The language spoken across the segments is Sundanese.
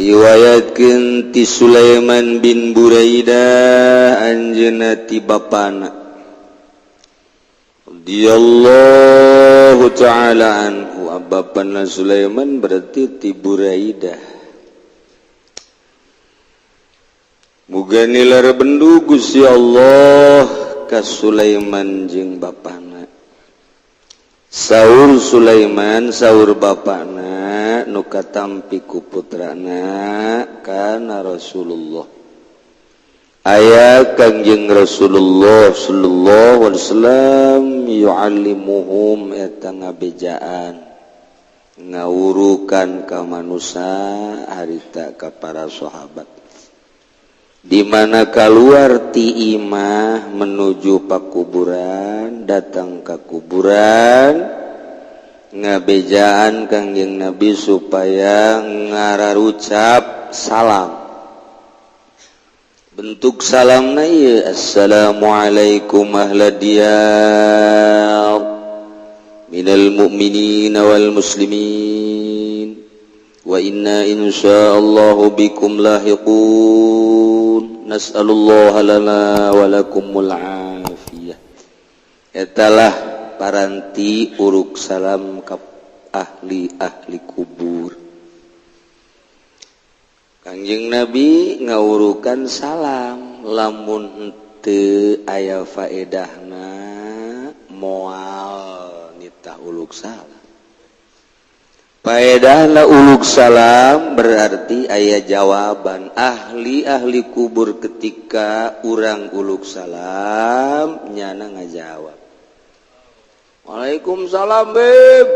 Riwayatkeun ti Sulaiman bin Buraidah anjeunna ti bapana radhiyallahu ta'ala anhu. Bapana Sulaiman berarti ti Buraidah. Muga nilar bendu Gusti Allah ka Sulaiman jeung bapana. Saur Sulaiman saur bapana nu katampi ku putrana kana Rasulullah. Aya Kangjeng Rasulullah sallallahu alaihi wasallam yu'allimuhum eta ngabejaan ngawurukan ka manusa harita ka para sahabat. Di mana keluar ti imah menuju pakuburan, datang ke kuburan ngabejaan Kangjeng Nabi supaya ngararucap salam. Bentuk salamna ieu assalamualaikum ahla diyar minal mu'minina wal muslimin wa inna insyaallahu bikum lahiqun nas'alullaha lana wa lakumul afiyah. Etalah paranti uruk salam ka ahli-ahli kubur. Kangjeng Nabi ngawurukan salam lamun henteu aya faedahna moal nitah uluk salam. Faedahna uluk salam berarti aya jawaban ahli-ahli kubur ketika urang uluk salam nyana ngajawab. Waalaikumsalam beb.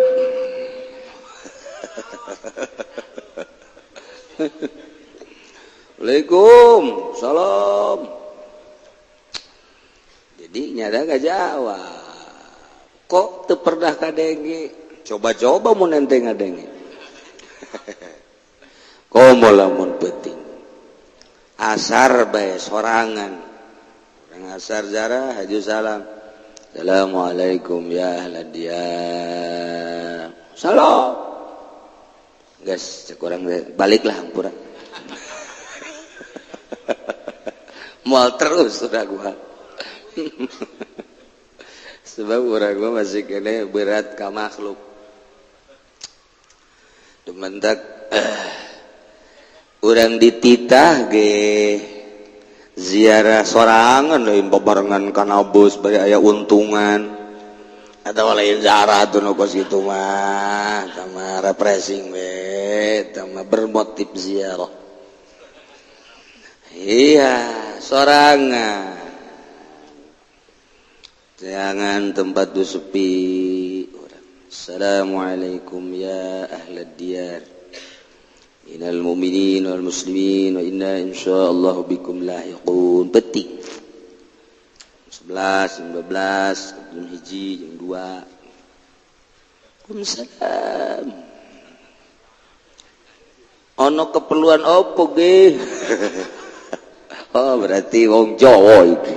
Waalaikumsalam. Jadi nyada gak jawab. Kok teu pernah kadenge? Coba-coba mun ente ngadenge. Komo lamun penting. Asar bae sorangan. Urang asar jarah haju salam. Assalamualaikum ya ahla diyar. Salam. Guys, cek urang baliklah hampura. Mual terus udah gua. Sebab urang gua masih kene berat ka makhluk. Dumentak urang dititah ge ziarah sorangan lain babarengan kana bus bari aya untungan atau lain ziarah tuh nu kos kitu mah tama refreshing we tama bermotif ziarah. Iya sorangan jangan tempat tuh sepi. Assalamualaikum ya ahlad diyar minal mu'minin wal muslimin wa inna insyaallah bikum lahiqun. Petik 11, 12, jam 1, jam 2. Waalaikumsalam. Ono keperluan opo ge? Oh berarti wong Jawa iki.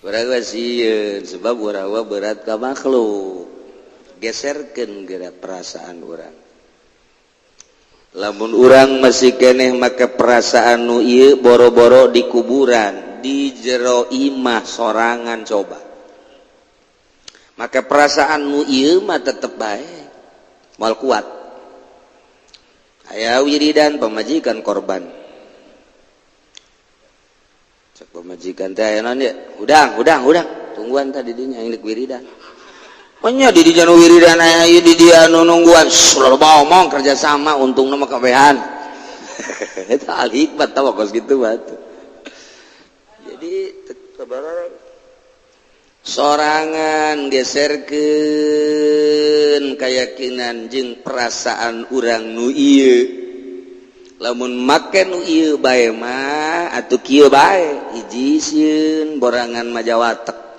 Urang sieun sebab urang berat ka makhluk. Geserkeun geura perasaan urang. Lamun urang masih keneh make perasaan nu ieu boro-boro di kuburan, di jero imah sorangan coba. Make perasaan nu ieu mah tetep bae. Moal kuat. Aya wiridan pamajikan korban. Cek pamajikan teh aya naon ieu? Hudang, hudang, hudang. Tungguan tadi dinya yang wiridan. Nya di dinya nu wiridan aya ieu di dia nu nungguan. Loba omong kerja sama untungna mah kabehan. Eta al hikmat tah kos kitu mah. Jadi sorangan geserkeun kayakinan jeung perasaan urang nu ieu. Lamun make nu ieu bae mah atuh kieu bae hiji sieun borangan majawatek.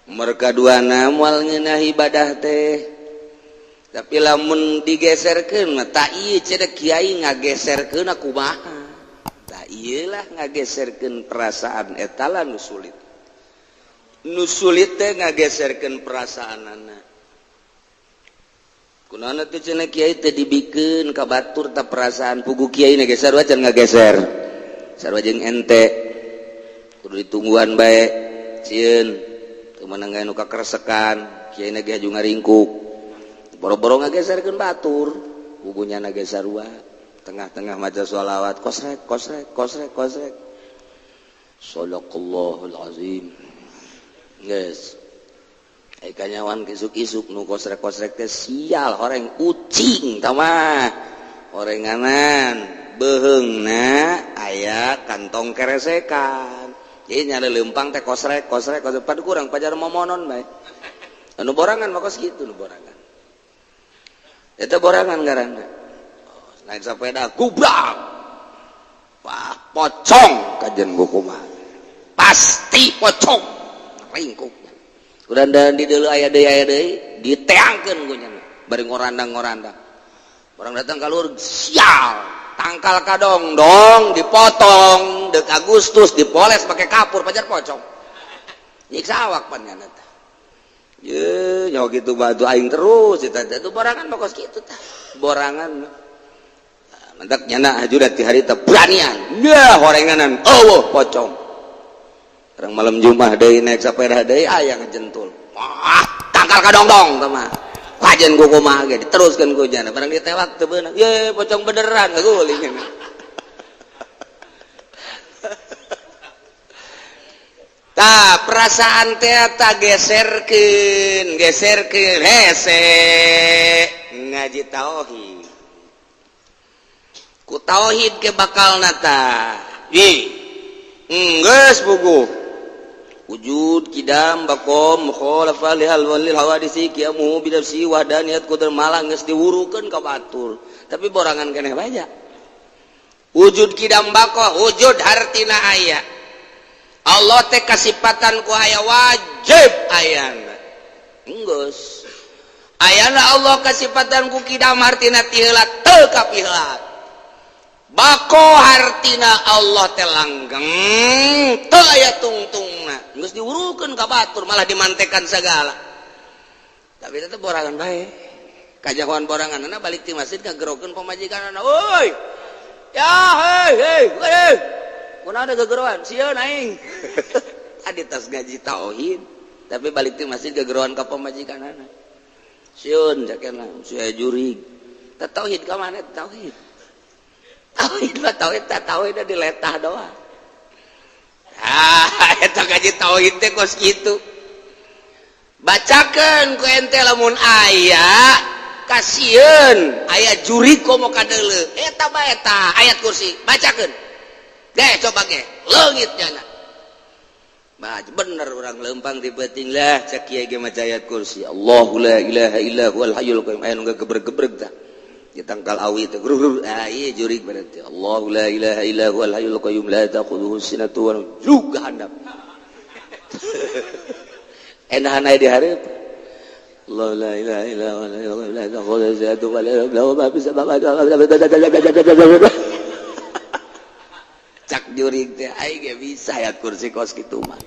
Mereka duana moal ngeunah ibadah teh. Tapi lamun digeserkeun mah tak ieu cenah kiai ngageserkeun kumaha. Tak ieu lah ngageserkeun perasaan eta lah nu sulit. Nu sulit teh ngageserkeun perasaanana. Kunaon atuh cenah kiai teh dibikeun ka batur ta perasaan pugu kiai na ge sarua can ngageser. Sarua jeung ente. Kudu ditungguan bae. Sieun teu meunang nu kakeresekan, kiai na ge haju ngaringkuk. Boro-boro ngageserkeun batur, pugunya na ge sarua. Tengah-tengah maca sholawat kosrek kosrek kosrek kosrek. Shadaqallahul azim. Geus. Kanyawan isuk-isuk nu kosrek-kosrek teh sial horeng ucing tama horenganan beheungna aya kantong keresekan. Jadi nyala lempang teh kosrek kosrek kosrek padu kurang pajar momonon bae. Anu borangan mah kos kitu nu borangan. Eta borangan ngaranna. Naik sepeda gubrak. Wah, pocong kajen kumaha. Pasti pocong. Ringkuk. Udah dan di dulu aya deui diteangkeun ku nya bari ngorandang-ngorandang. Orang datang ka luhur sial, tangkal kadong dong dipotong dek Agustus dipoles pakai kapur pajar pocong. Nyiksa awak pan nya teh. Ye, nyawa gitu batu aing terus eta teh borangan mah kos kitu tah. Borangan mah. Mantak nyana haju ti harita beranian. Dah horenganan eueuh pocong. Orang malam Jumat deui naik sepeda deui aya ngejentul. Wah, tangkal kadongdong tah mah. Kajen ku kumaha ge diteruskeun ku jana. Barang ditewak teu beunang. Ye, pocong beneran ngaguling. Tah, perasaan teh ta geserkeun, geserkeun hese ngaji tauhid. Ku tauhid ke bakalna tah. Ih, geus buku. Wujud kidam bakom mukhalafah li halwalil hawadisi qiyamuhu bi nafsi wahdaniyat qudar malah geus diwurukeun ka batur tapi borangan keneh bae. Wujud kidam bako wujud hartina aya Allah teh kasipatan ku aya wajib ayana geus ayana Allah kasipatan ku kidam hartina ti heula teu kapiheula bako hartina Allah teh langgeng teu aya tungtungna geus diwurukeun ka batur malah dimantekan segala tapi tetep borangan bae kajahoan boranganna balik ti masjid ngagerokeun pamajikanna euy ya hei hei hei kunaon gegeroan sieun aing adi tas ngaji tauhid tapi balik ti masjid gegeroan ka pamajikanna sieun jakena sia jurig teh tauhid ka mana tauhid tauhid mah tauhid teh tauhid diletah doang. Ah, eta ngaji tauhid teh kos kitu. Bacakeun ku ente lamun aya kasieun aya jurig komo kadeuleu eta bae eta ayat kursi bacakeun. Deh coba ge leungit nyana. Bah bener urang lempang di beuting lah cek kiai ge maca ayat kursi. Allahu la ilaha illa huwal hayyul qayyum aya nu gebreg-gebreg tah. Ditangkal awi teh grur ah ieu jurig berarti Allahu la ilaha illa huwal hayyul qayyum la ta'khudhuhu sinatun wa juga handap. Enahan aya di hareup. Allah la ilaha illa huwal hayyul qayyum la ta'khudhuhu sinatun wa la nawm ma fis samawati. Cak jurig teh aing ge bisa ayat kursi kos kitu mah.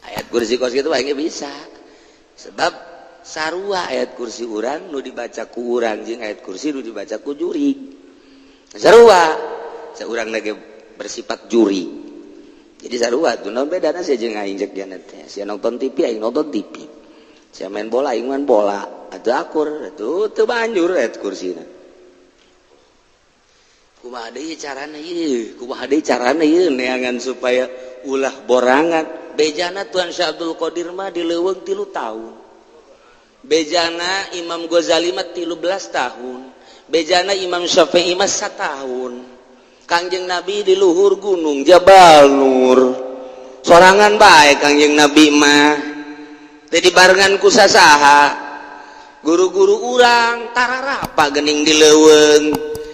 Ayat kursi kos kitu aing ge bisa. Sebab sarua ayat kursi urang nu dibaca ku urang jeung ayat kursi nu dibaca ku jurig. Sarua saurang lagi bersifat jurig. Jadi sarua tuh naon bedana sia jeung aing jeung dia teh. Sia nonton TV aing nonton TV. Sia main bola aing main bola. Atuh akur atuh teu banjur ayat kursina. Kumaha deui carana ieu? Kumaha deui carana ieu neangan supaya ulah borangan. Bejana Tuan Syekh Abdul Qadir mah di leuweung 3 tahun. Bejana Imam Ghazali mah 13 tahun. Bejana Imam Syafi'i mah 1 tahun. Kangjeng Nabi di luhur gunung Jabal Nur. Sorangan bae Kangjeng Nabi mah. Teu dibarengan ku sasaha. Guru-guru urang tararapa geuning di leuweung.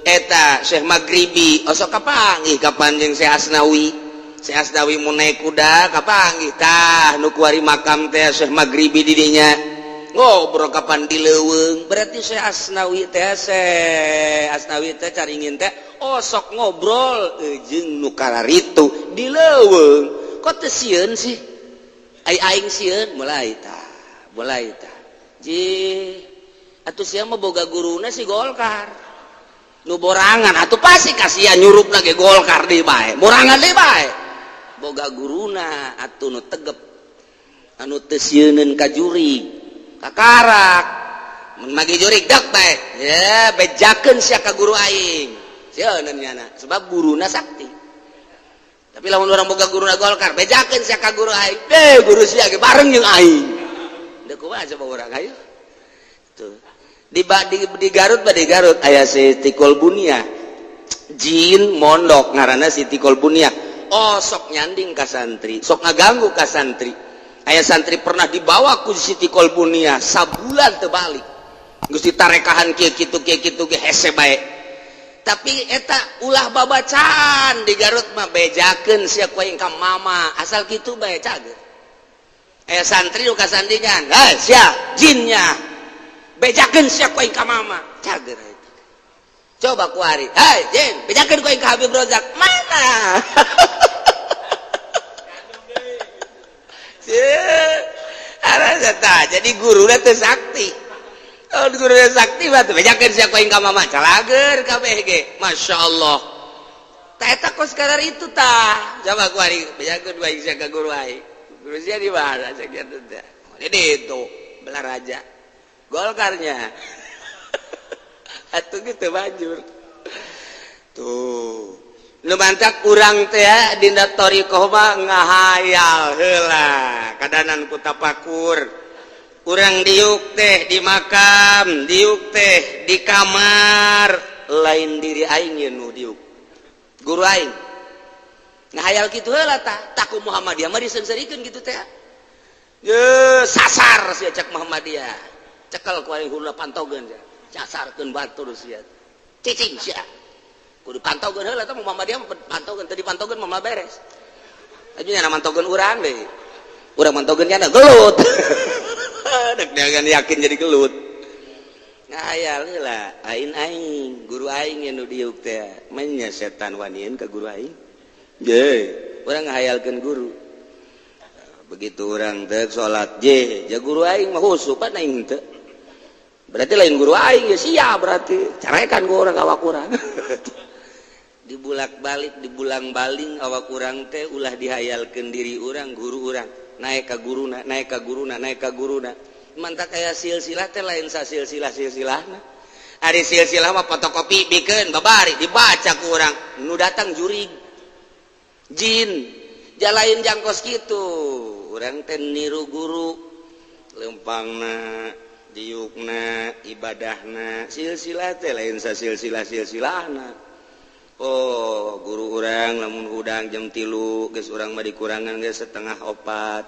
Eta Syekh Maghribi osok kapanggih kapan jeung Syekh Asnawi. Syekh Asnawi mun naik kuda kapanggih tah nu kuari makam teh Syekh Maghribi di dinya. Ngobrol kapan di leuweung berarti Syekh Asnawi teh Syekh Asnawi teh caringin teh osok ngobrol jeung nu kararitu di leuweung. Kok teu sieun sih? Ai aing sieun mulai tah, mulai tah. Ji Atuh sia mah boga guruna si Golkar. Nu borangan atuh pasti kasihan nyurupna ge Golkar deui bae. Borangan deui bae. Boga guruna atuh nu tegep. Anu teu sieuneun ka jurig. Kakarak. Mun magi jurig dek bae. Ya bejakeun sia ka guru aing. Sieuneun nyana sebab guruna sakti. Tapi lamun urang boga guruna Golkar, bejakeun sia ka guru aing. Deh guru sia ge bareng jeung aing. Deuk kumaha coba urang hayu. Tuh. Di Garut ba di Garut aya Siti Kolbunia. Jin mondok ngaranna Siti Kolbunia. Oh sok nyanding ka santri, sok ngaganggu ka santri. Aya santri pernah dibawa ku Siti Kolbunia sabulan teu balik. Geus ditarekahan kieu kitu kieu kitu ge hese bae. Tapi eta ulah babacaan di Garut mah bejakeun sia ku aing ka mama, asal kitu bae cager. Aya santri nu kasandingan, "Hei sia jinnya." Bejakeun sia ku aing ka mama, cager eta. Coba ku ari, "Hei jin, bejakeun ku aing ka Habib Rozak." Mana? Jadi guruna teu sakti. Oh guruna sakti mah teu bejakeun sia ku aing ka mama, calager kabeh ge. Masyaallah. Tah eta kos kadar itu tah. Coba ku ari bejakeun ku aing sia ka guru aing. Guru sia di mana sakitu teh. Di itu Balaraja. Golkarnya. Atuh gitu banjur. Tuh. Nu mantak urang teh dina thariqah mah ngahayal heula kadanan ku tapakur. Urang diuk teh di makam, diuk teh di kamar, lain diri aing ye nu diuk. Guru aing. Ngahayal kitu heula tah, tah ku Muhammadiyah mah diseungseurikeun kitu teh. Ye sasar sia cek Muhammadiyah. Cekel ku aing hula pantogeun sia. Sasarkeun batur sia. Cicing sia. Kudu pantogeun heula tah Muhammadiyah mah pantogeun, teu dipantogeun mah beres. Aju nya mantogeun urang deui. Urang mantogeun nya gelut. Dek jangan yakin jadi gelut. Ngahayal heula, aing aing, guru aing nu diuk teh. Manya setan wanian ka guru aing. Je, urang ngahayalkeun guru. Begitu urang teh salat je, ja guru aing mah khusyuk pan aing teu. Berarti lain guru aing ya sia berarti. Carekan gua urang awak urang. Dibulak-balik, dibulang-baling awak urang teh ulah dihayalkeun diri urang, guru urang. Naik ka guruna, naik ka guruna, naik ka guruna. Mantak aya silsilah teh lain sasilsilah silsilahna. Ari silsilah mah fotokopi bikeun babari dibaca ku urang. Nu datang jurig. Jin jalain jangkos kitu. Urang teh niru guru lempangna, diukna, ibadahna, silsilah teh lain sasilsilah silsilahna. Oh, guru urang lamun hudang jam 3 geus urang mah dikurangan geus 3:30.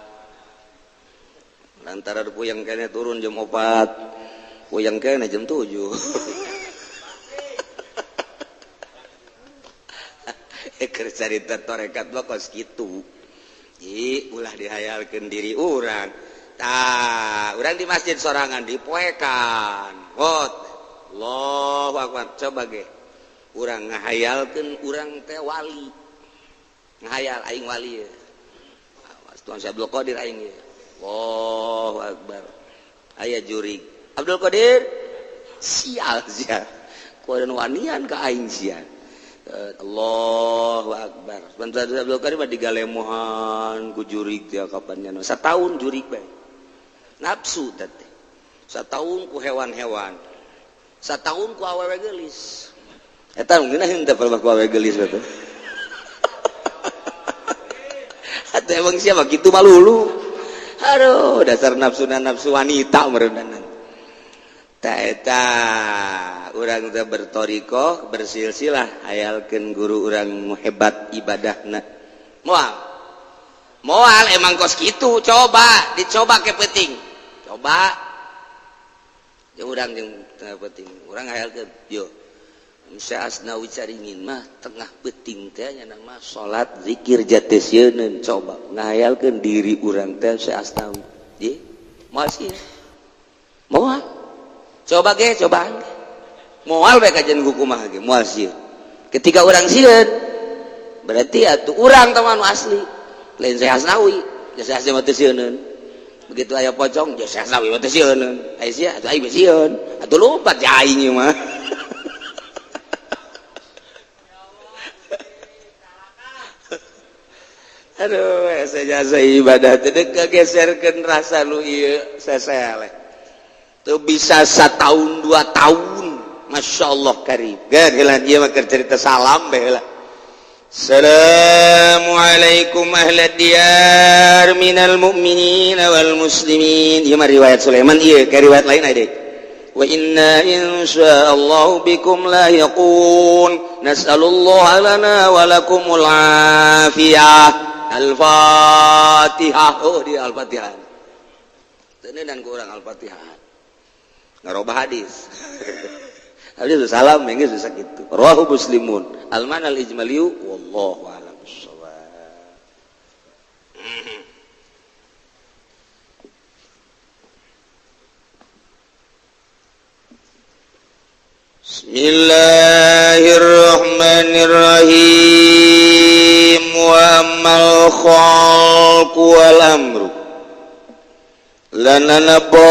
Lantaran puyeng kene turun jam 4, puyeng kene jam 7. Keur carita torekat mah kos kitu. Ih, ulah dihayalkeun diri urang. Tah, urang di masjid sorangan dipoekan. Hot. Allahu akbar. Coba ge. Urang ngahayalkeun urang teh wali. Ngahayal aing wali ye. Tuan Syekh Abdul Qadir aing ye. Allahu akbar. Aya jurig. Abdul Qadir sial sia. Kuadan wanian ka aing sia. Allahu akbar. Bantu Abdul Qadir mah digalemohan ku jurig teh kapan nya. Sataun jurig bae. Nafsu teh. Sataun ku hewan-hewan. Sataun ku awewe geulis. Eta ngeunah henteu palebah ku awewe geulis teh. Atuh emang siapa kitu malulu. Aduh, dasar nafsuna nafsu wanita meureunan. Tah eta urang teh bertorikoh, bersilsilah hayalkeun guru urang hebat ibadahna. Moal. Moal emang kos kitu, coba dicoba ke penting. Coba. Jeung urang jeung tengah penting. Urang hayalkeun, yo. Syekh Asnawi Caringin mah tengah penting teh nya mah salat zikir jati sieuneun coba ngahayalkeun diri urang teh Syekh Asnawi. Ye, moal sih. Moal. Coba ge, cobaan ge. Moal bae kajian kumaha ge, moal sieun. Ketika urang sieun berarti atuh urang teh anu asli. Lain Syekh Asnawi, Syekh Asnawi mah teu sieuneun. Begitu aya pocong, ya saya sawi teh sieun. Aya sia atuh aing sieun. Atuh lompat ja aing ieu mah. Aduh, jasa ibadah teh kageserkeun rasa nu ieu seseleh. Teu bisa satahun 2 tahun. Masya Allah karim. Geus heula ieu mah keur cerita salam bae heula. Assalamualaikum ahla diyar minal mu'minin wal muslimin. Ieu mah riwayat Sulaiman ieu, ka riwayat lain aya deui. Wa inna insyaallah bikum lahiqun. Nas'alullah lana wa lakumul afiyah. Al-Fatihah. Oh, dia Al-Fatihah. Teu ku urang Al-Fatihah. Ngarobah hadis. Hadis salam geus bisa kitu. Rawahu Muslimun. Al-mana al-ijmaliyu wallahu a'lam bissawab. Bismillahirrahmanirrahim. Wa ammal khalqu wal amru lana nabon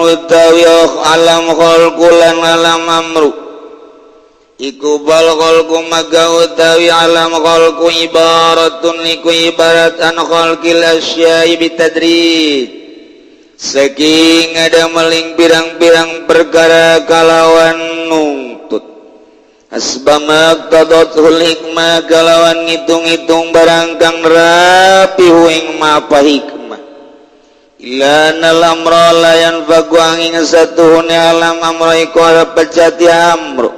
utawi alam khalqu lan alam amru iku bal khalqu maga utawi alam khalqu ibaratun iku ibarat an khalqil asya'i bitadrij saking ada meling pirang-pirang perkara kalawan nungtut asbama qadatul hikmah kalawan ngitung-ngitung barang kang rapi ing mapa hikmah illa nal amra la yanfaku angin satuhune alam amra iku ala pecati amru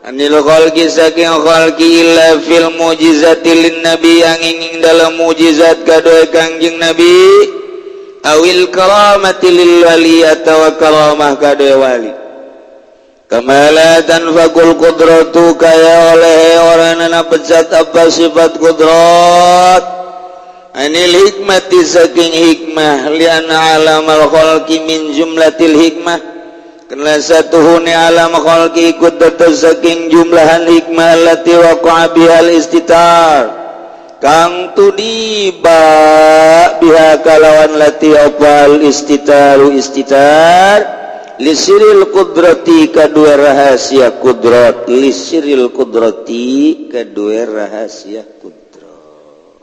anil khalqi saking khalqi illa fil mujizati lin nabi angin ing dalam mujizat kadoe Kangjeng Nabi awil karamati lil wali atawa karamah kadoe wali kamala tanfakul qudratu kaya oleh oranana pecat apa sifat kudrat anil hikmati saking hikmah liana alamal khalqi min jumlatil hikmah kena satuhune alam khalqi ikut dados saking jumlahan hikmah allati waqa'a bihal istitar kang tudiba biha kalawan lati opal istitaru istitar lisiril kudrati kadua rahasia kudrat lisiril kudrati kadua rahasia kudrat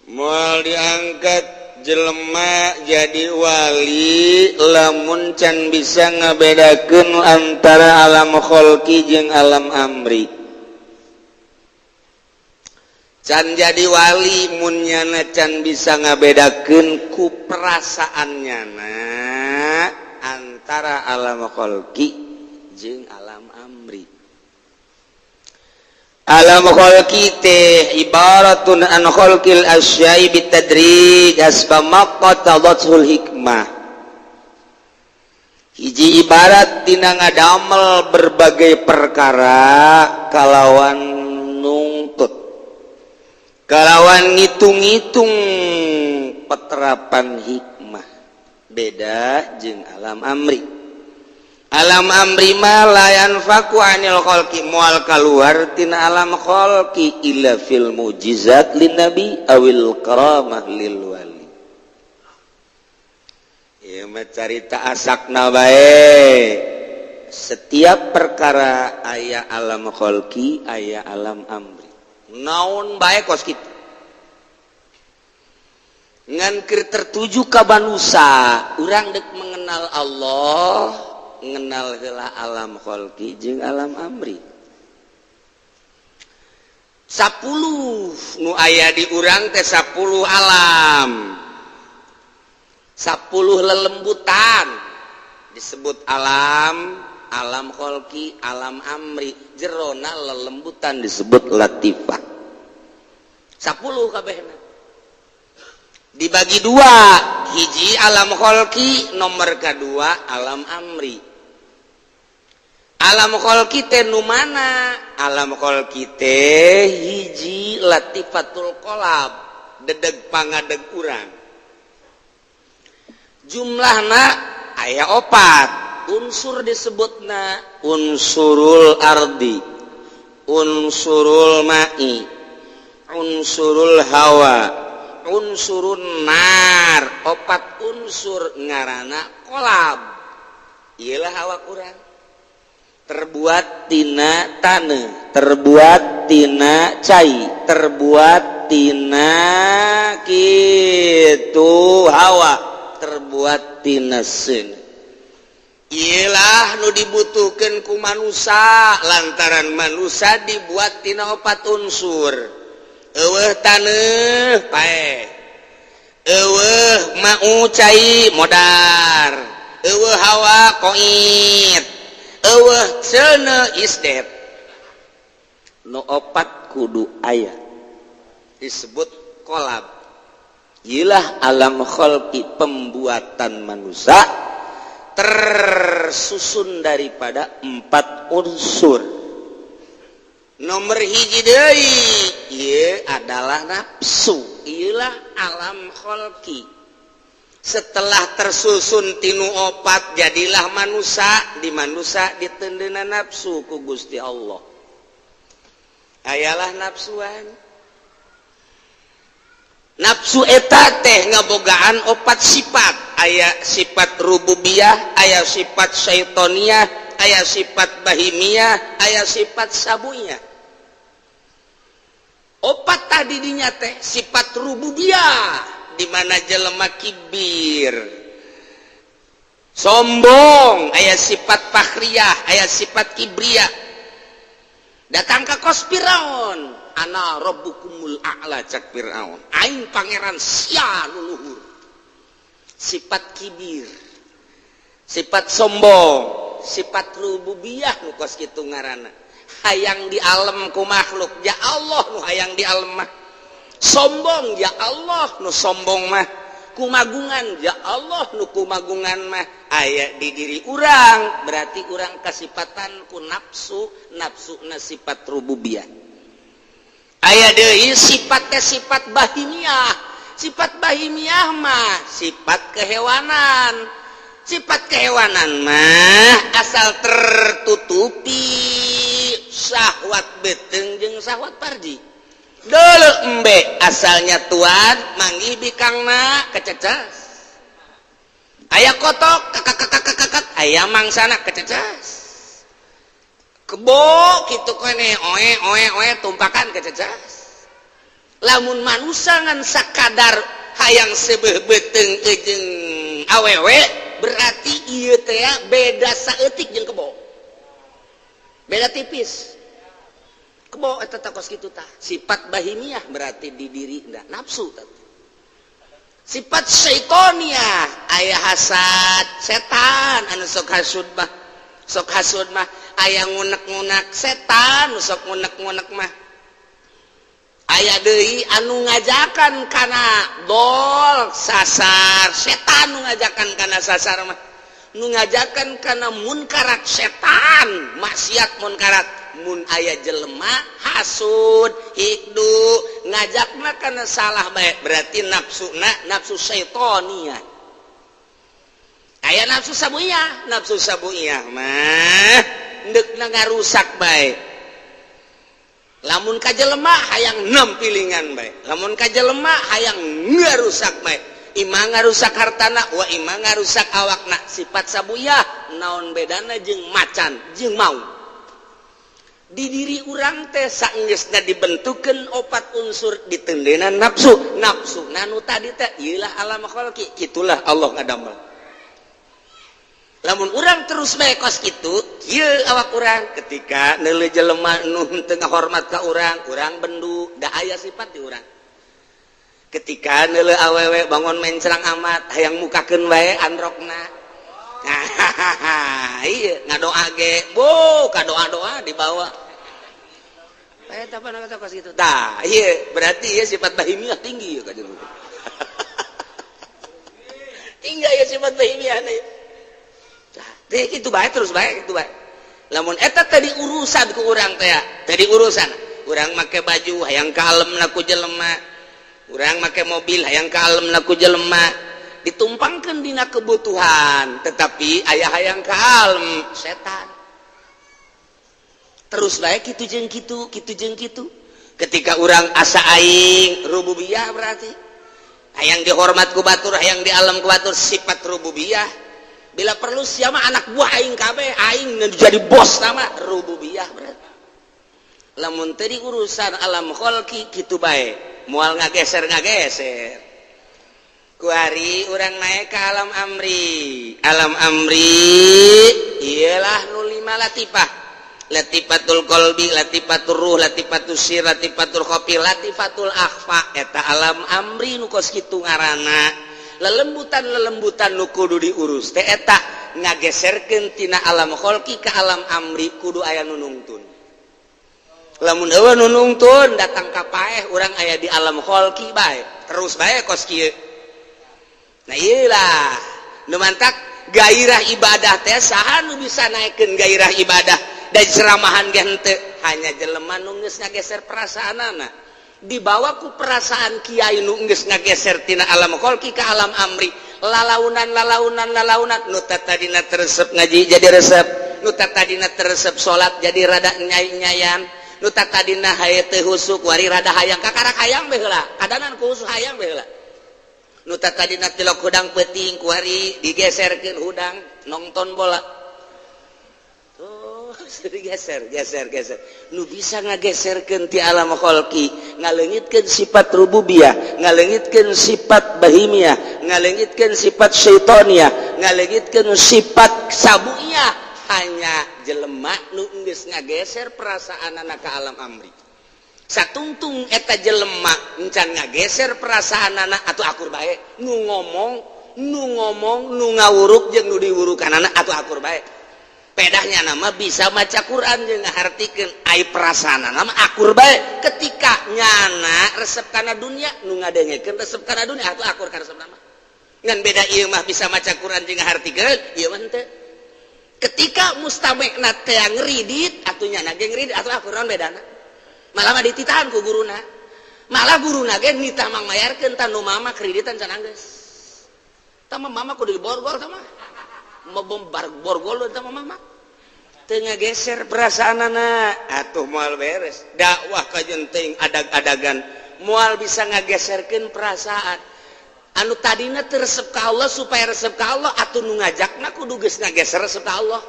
moal diangkat jelema jadi wali lamun can bisa ngabedakeun antara alam kholqi jeung alam amri. Can jadi wali mun nyana can bisa ngabedakeun ku perasaan nyana antara alam kholqi jeung alam amri. Alam kholqi teh ibaratun an kholqil asya'i bitadrij asba maqtadatul hikmah. Hiji ibarat dina ngadamel berbagai perkara kalawan nungtut kalawan ngitung-ngitung peterapan hikmah beda jeung alam amri. Alam amri ma la yanfaku anil khalqi moal kaluar tina alam khalqi illa fil mujizat lin nabi awil karamah lil wali. Ieu mah carita asakna bae. Setiap perkara aya alam khalqi aya alam amri. Naon bae kos kitu. Ngan keur tertuju ka manusa, urang deuk mengenal Allah, ngenal heula alam khalqi jeung alam amri. 10 nu aya di urang teh 10 alam. 10 lelembutan disebut alam, alam kholqi, alam amri. Jerona lelembutan disebut latifah. 10 kabehna. Dibagi dua, hiji alam kholqi, nomor kedua alam amri. Alam kholqi teh nu mana? Alam kholqi teh hiji latifatul qalab, dedeg pangadeg urang. Jumlahna aya 4 unsur disebutna unsurul ardi, unsurul ma'i, Unsurul hawa, unsurun nar, opat unsur ngarana kolab. Iyalah, awak urang terbuat tina tanah, terbuat tina cai, terbuat tina kitu hawa, terbuat tina seuneu. Iyalah nu dibutuhkan ku manusia, lantaran manusia dibuat tina opat unsur. Euweuh taneuh, paeh. Euweuh mau cai, modar. Euweuh hawa, koit. Euweuh seuneu, isdet. Nu opat kudu aya, disebut kolab. Iyalah alam kholqi, pembuatan manusia tersusun daripada empat unsur. Nomor hiji deui, ieu adalah nafsu. Iyalah alam kholqi. Setelah tersusun tinu opat, jadilah manusia. Di manusia diteundeuna nafsu ku Gusti Allah. Ayalah nafsuan. Nafsu eta teh ngabogaan opat sifat. Aya sifat rububiyah, aya sifat syaitoniah, aya sifat bahimiyah, aya sifat sabunya. Opat tadi dinya teh sifat rububiyah, di mana jelema kibir, sombong, aya sifat fakhriyah, aya sifat kibriyah. Datang ke kos Firaun, "Ana rabbukumul a'la," cak Firaun, "aing pangeran sia nu luhur." Sifat kibir, sifat sombong, sifat rububiyah nu kos kitu ngaranna. Hayang di alam ku makhluk, ya Allah nu hayang di alam mah. Sombong, ya Allah nu sombong mah. Kumagungan, ya Allah nu kumagungan mah. Aya di diri urang, berarti urang kasipatan ku nafsu, nafsu na sifat rububiyah. Aya deui sifatnya sifat bahimiyah. Sifat bahimiyah mah sifat kehewanan. Sifat kehewanan mah asal tertutupi syahwat beuteung jeung syahwat parji. Dulu embe asalnya tuan manggih bikangna, kececas. Aya kotok, kakak, aya mangsana, kececas. Kebo kitu kene, oe oe oe, tumpakan, kececas. Lamun manusia ngan sakadar hayang seubeuh beuteung jeung awewe, berarti ieu teh beda saeutik jeung kebo, beda tipis. Kebo eta teh kos kitu tah, sifat bahimiah berarti di diri enggak nafsu tah. Sifat syaitoniah, aya hasad setan anu sok hasud mah. Sok hasud mah aya ngunek-ngunek setan, nu sok ngunek-ngunek mah. Aya deui anu ngajakan kana dol, sasar, setan nu ngajakan kana sasar mah. Nu ngajakan kana munkarat setan, maksiat, munkarat. Mun aya jelema hasud, hikdu, ngajakna kana salah bae, berarti nafsu na nafsu syaitoniah. Aya nafsu sabuiyah. Nafsu sabuiyah mah ndekna ngarusak bae. Lamun ka jelema hayang nempilingan bae, lamun ka jelema hayang ngarusak bae, ima ngarusak hartana wa ima ngarusak awakna, sifat sabuyah. Naon bedana jeung macan jeung maung? Di diri urang teh saenggeusna dibentukeun opat unsur, diteundeuna nafsu. Nafsu nanu tadi teh ieulah alam khalqi. Itulah Allah ngadamel. Lamun urang terus bae kos kitu, kieu awak urang. Ketika neuleuh jelema nu teu ngahormat ka urang, urang bendu, da aya sifat di urang. Ketika neuleuh awewe bangun mencrang amat, hayang mukakeun wae androkna. Nah, iya, ngadoa ge bu kadoa-doa dibawa. Eh, apa kata kos gitu tah, iya, berarti ya sifat bahimiah tinggi ya, kajian tinggi ya sifat bahimiah nih. Tah, itu baik, terus baik, itu baik. Lamun eta tadi urusan ku urang teh, tadi urusan urang make baju hayang kalem ku jelema, urang make mobil hayang kalem ku jelema, ditumpangkan dina kebutuhan, tetapi aya hayang kalem setan. Terus baik kitu jeung kitu, kitu jeung kitu. Ketika urang asa aing rububiyah, berarti hayang dihormat ku batur, hayang dialem ku batur, sifat rububiyah. Bila perlu siapa anak buah aing kabeh, aing jadi bos, nama rububiyah. Berarti lamun tadi urusan alam kholqi kitu bae, moal ngageser ngageser. Kuari urang naik ke alam amri. Alam amri ialah nu lima latifah: latifatul qalbi, latifatul ruh, latifatul sir, latifatul khofi, latifatul akhfa. Eta alam amri nu kos kitu ngaranna. Lelembutan lelembutan nu kudu diurus teh eta ngageserkeun tina alam kholqi ke alam amri. Kudu aya nu nungtun. Lamun euweuh nu nungtun, datang ka paeh urang aya di alam kholqi bae, terus bae kos kieu. Nah, iyalah nu mantak gairah ibadah teh. Saha nu bisa naikkeun gairah ibadah dan ceramahan ge henteu? Hanya jelema nu geus ngageser perasaanana, dibawa ku perasaan kiai nu geus ngageser tina alam kholqi ka alam amri. Lalaunan, lalaunan, lalaunan, nu tadina teu resep ngaji jadi resep, nu tadina teu resep salat jadi rada nyai-nyayan, nu tadina haye teu husuk wari rada hayang, kakarak hayang bae heula, kadanan ku husuk hayang bae heula. Nu tadina tilok hudang peuting, kuari digeserkeun hudang nonton bola. Tuh digeser, geser, geser. Nu bisa ngageserkeun ti alam kholqi, ngaleungitkeun sifat rububiyah, ngaleungitkeun sifat bahimiyah, ngaleungitkeun sifat syaitoniyah, ngaleungitkeun sifat sabuiyah, hanya jelema nu geus ngageser perasaanana ka alam amri. Satungtung eta jelema encan ngageser perasaanana, atau akur bae nu ngomong, nu ngomong, nu ngawuruk jeung nu diwurukanana, atau akur bae. Pedahnya nama bisa maca Quran jeung ngahartikeun, ai perasaanana mah akur bae. Ketika nyana resep kana dunia, nu ngadengekeun resep kana dunia, atuh akur kana resep nama. Ngan beda ieu mah bisa maca Quran jeung ngahartikeun, ieu mah henteu. Ketika mustamina teh ngeridit, atuh nyana ge ngeridit, atuh akur. Naon bedana? Malah mah dititahan ku guruna, malah guruna ge nitah mang mayarkeun. Tah, nu mama kreditan can anggeus. Tah mah mama kudu diborgol, tah mah mau borgol, tah mah mama teu ngageser perasaanana, atuh moal beres dakwah. Kajenting adag-adagan moal bisa ngageserkeun perasaan anu tadina teu resep ka Allah supaya resep ka Allah. Atuh nu ngajakna kudu geus ngageser resep ka Allah.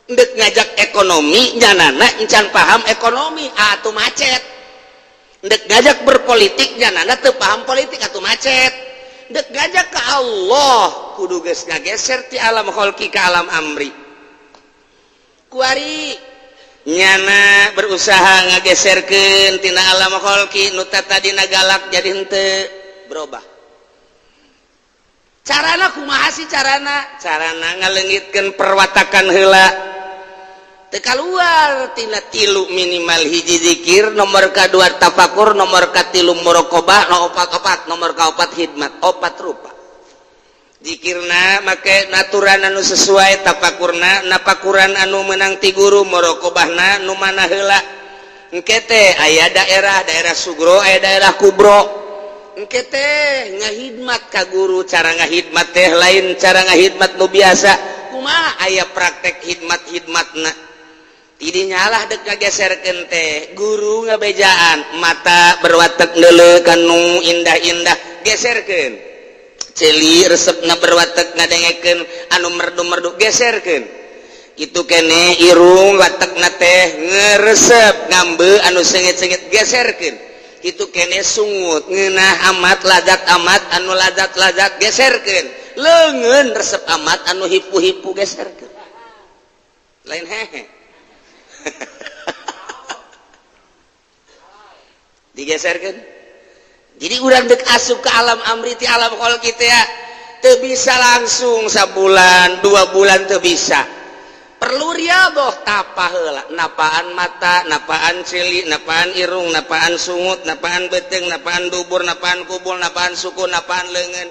Ndek ngajak ekonomi, nyanana encan paham ekonomi, atuh macet. Ndek ngajak berpolitik, nyanana teu paham politik, atuh macet. Ndek ngajak ke Allah, kudu geus ngageser ti alam kholqi ke alam amri. Kuari nyana berusaha ngageserkeun tina alam kholqi, nu tadina galak jadi henteu, berubah. Carana kumaha sih carana? Carana ngaleungitkeun perwatakan heula. Teu kaluar tina tilu minimal: hiji zikir, nomor kadua tafakur, nomor katilu muraqabah, no opat opat nomor kaopat hidmat. Opat rupa. Zikirna make naturan anu sesuai, tafakurna napakuran anu menang ti guru, muraqabahna nu mana heula. Engke teh aya daerah daerah sugro, aya daerah kubro. Engke teh ngahidmat ka guru. Cara ngahidmat teh lain cara ngahidmat nu biasa. Kumaha? Aya praktek hidmat hidmatna. Tidinya lah dek ngageserkeun teh, guru ngabejaan, mata berwatek neuleuh kanu indah-indah, geserkeun. Ceuli resepna berwatek ngadengekeun anu merdu-merdu, geserkeun. Itu kene irung watekna teh ngeresep ngambe anu sengit-sengit, geserkeun. Itu kene sungut ngeunah amat ladat amat anu ladat-ladat, geserkeun. Leungeun resep amat anu hipu-hipu, geserkeun. Lain hehe digeserkeun. Jadi urang dek asup ke alam amri ti alam kholqi teh teu bisa langsung sabulan 2 bulan, teu bisa. Perlu riadoh, tapa heula, napaan mata, napaan ceuli, napaan irung, napaan sungut, napaan beuteung, napaan dubur, napaan kubul, napaan suku, napaan leungeun.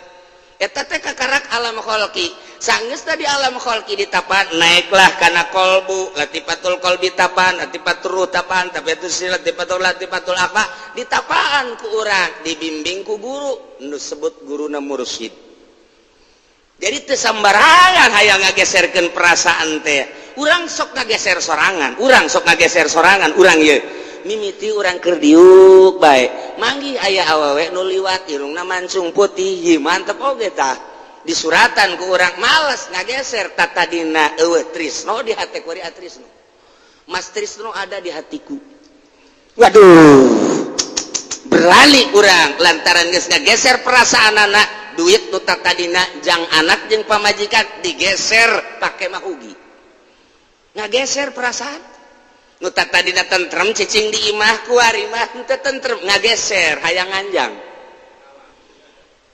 Eta teh kakarak alam kholqi. Sanggeus tadi alam kholqi ditapan, naiklah kana kolbu. Latifatul kolbi tapan, latifatul ruh tapan, tapi itu si latifatul latifatul apa ditapaan ku urang, dibimbing ku guru nu sebut guruna mursyid. Jadi teu sambarangan hayang ngageserkeun perasaan teh. Urang sok ngageser sorangan, urang sok ngageser sorangan urang ieu. Mimiti urang keur diuk bae, manggih aya awewe nu liwat, irungna mancung putih. Ieu mantep oge tah, disuratan ku urang, males ngageser. Tatadina eueuh trisno di hate, kuari atrisno. Mas Trisno ada di hatiku. Waduh, berani urang lantaran geus ngageser perasaan anak. Duit nu tadina jang anak jeung pamajikan digeser pake mahugi, ngageser perasaan. Nu tadina tentrem cicing di imah, kuari mah henteu tentrem, ngageser, hayang nganjang.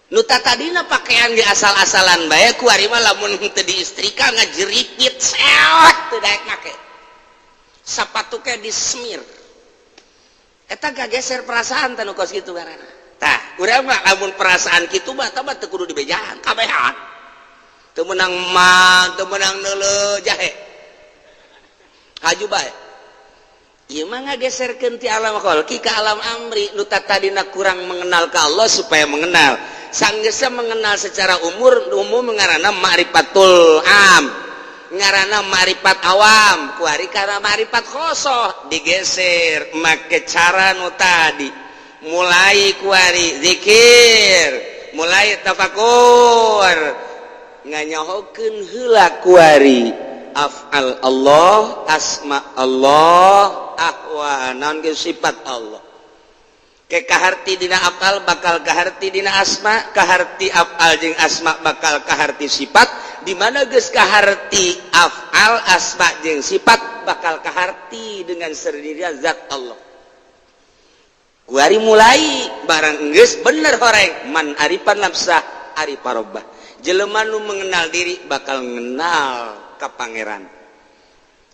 Nu tadina pakaian di asal-asalan bae, kuari mah lamun henteu diistrika ngajeripit sewot, teu daek make. Sapatu ke disemir. Eta gageser perasaan teh nu kos kitu ngaranna. Tah, urang mah lamun perasaan kitu mah tah teu kudu dibejaan, kabehan. Teu meunang mah, teu meunang neuleuh jahe. Haju bae. Ieu mah ngageserkeun ti alam kholqi ka alam amri. Nu tadina kurang mengenal ka Allah supaya mengenal. Sanggeusna mengenal secara umur umum, ngaranna ma'rifatul am, ngaranna ma'rifat awam, kuari karena ma'rifat khosoh digeser make cara nu tadi. Mulai kuari zikir, mulai tafakur, nganyahokeun heula kuari af'al Allah, asma Allah, ahwa naon ge sifat Allah. Ke kaharti dina af'al, bakal kaharti dina asma. Kaharti af'al jeung asma, bakal kaharti sifat. Di mana geus kaharti af'al, asma jeung sifat, bakal kaharti dengan sendirinya zat Allah. Kuari mulai barang geus bener horeng, man arifan nafsah arifa robbah. Jelema nu mengenal diri bakal mengenal ka Pangeran.